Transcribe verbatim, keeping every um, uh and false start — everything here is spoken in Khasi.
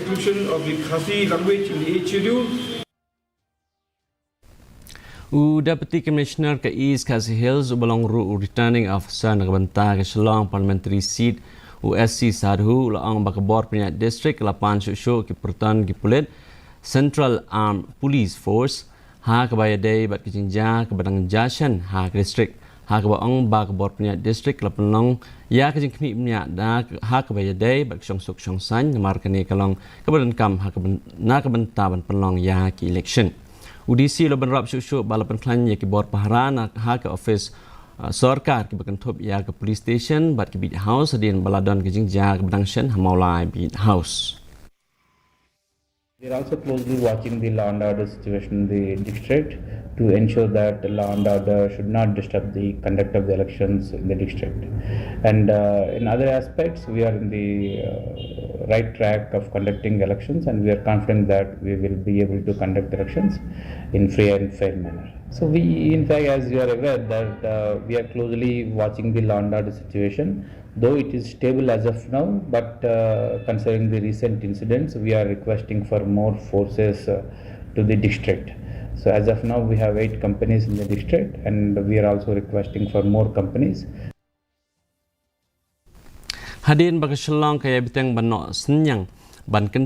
Inclusion of the Khasi language in the eighth schedule. U Deputy Commissioner ka East Khasi Hills, uba long ruh u Returning Officer na ka bynta ka Shillong Parliamentary Seat, u S C Sadhu, u la ong ba ka bor pynïaid district ka la pan shuh shuh ki pyrton ki pulit Central Armed Police Force, ha kaba ïadei bad ka jingjia kaba dang jia shen ha ka district. Ha kaba ong ba ka bor pynïaid district ka la pynlong ïa ka jingkhmih bniah da ha kaba ïadei bad ka shongsuk shongsaiñ, namar kane ka long kaba donkam ha ka byn-, na ka bynta ban pynlong ïa ki election. U D C u la bynrap shuh shuh ba la pynkhlaiñ ïa ki bor pahara na ha ka office, uh, sorkar kiba kynthup ïa ka police station bad ki beat house hadien ba la don ka jingjia kaba dang shen ha Mawlai Beat House. We are also closely watching the law and order situation in the district to ensure that the law and order should not disturb the conduct of the elections in the district. And, uh, in other aspects, we are in the, uh, right track of conducting elections, and we are confident that we will be able to conduct elections in free and fair manner. So we, in fact, as you are aware, that, uh, we are closely watching the law and order situation, though it is stable as of now, but, uh, considering the recent incidents, we are requesting for more forces, uh, to the district. So as of now, we have eight companies in the district, and we are also requesting for more companies. Hadien ba ka Shillong ka ïai bteng ban noh synñiang ban